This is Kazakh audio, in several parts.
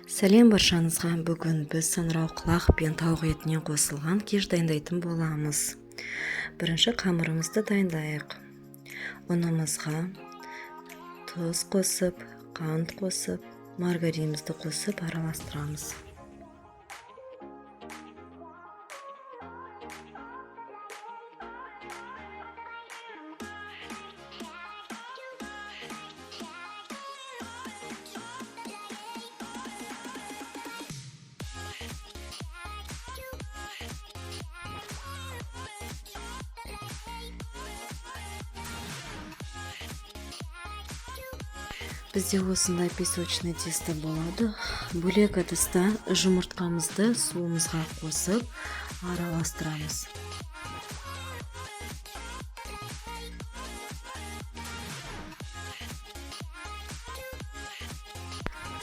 Сәлем баршаңызға! Бүгін біз саңырауқұлақ пен тауық етінен қосылған киш дайындайтын боламыз. Бірінші қамырымызды дайындайық. Ұнымызға тұз қосып, қант қосып, маргаринімізді қосып араластырамыз. Бізде осындай песочный тесто болады. Бөлек ыдыста жұмыртқамызды суымызға қосып араластырамыз.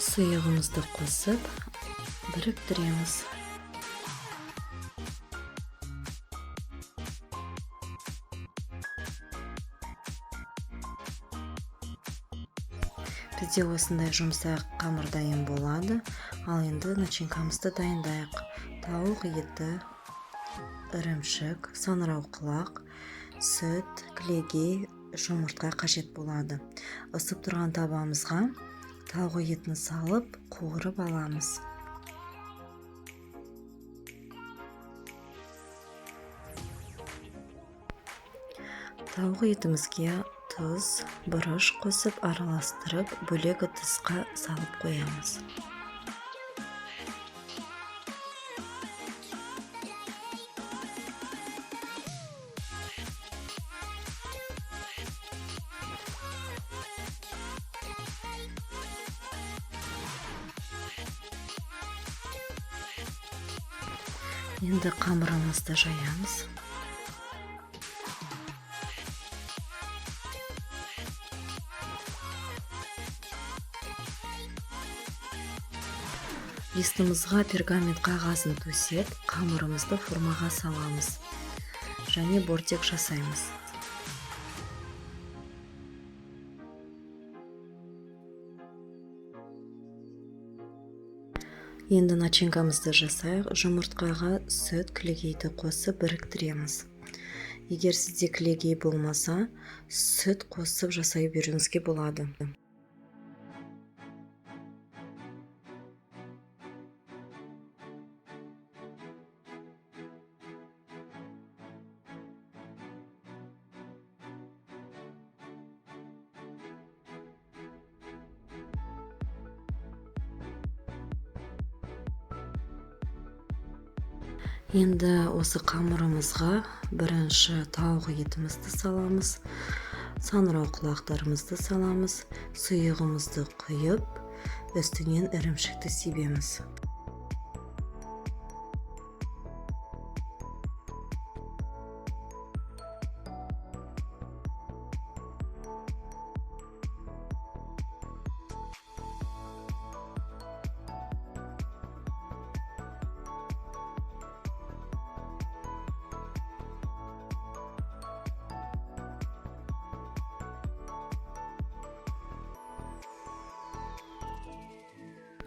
Сұйығымызды қосып біріктіреміз. Бізде осындай жұмсақ қамыр дайын болады. Ал енді начинкамызды дайындайық. Тауық еті, ірімшік, саңырауқұлақ, сүт, кілегей, жұмыртқа қажет болады. Ысып тұрған табамызға тауық етін салып, қуырып аламыз. Тауық етімізге тұз, бұрыш қосып араластырып, бөлек ыдысқа салып қоямыз. Енді қамырымызды жаямыз. Листімізға пергамент қағазын төсеп, қамырымызды формаға саламыз және бортик жасаймыз. Енді начинкамызды жасайық. Жұмыртқаға сүт, кілегейді қосып біріктіреміз. Егер сізде кілегей болмаса, сүт қосып жасай беруіңізге болады. Енді осы қамырымызға бірінші тауық етімізді саламыз, саңырауқұлақтарымызды саламыз, сұйығымызды құйып, үстінен ірімшікті себеміз.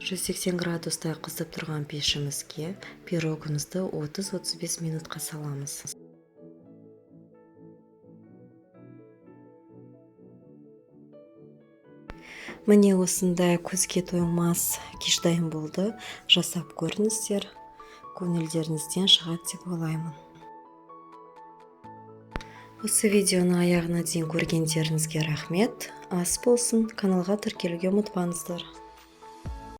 180 градуста қызып тұрған пешімізге пирогымызды 30-35 минутқа саламыз. Міне осындай көзге тоймас киш дайын болды. Жасап көріңіздер, көңілдеріңізден шығады деп ойлаймын. Осы видеоны аяғына дейін көргендеріңізге рахмет. Ас болсын, каналға тіркелуге ұмытпаңыздар.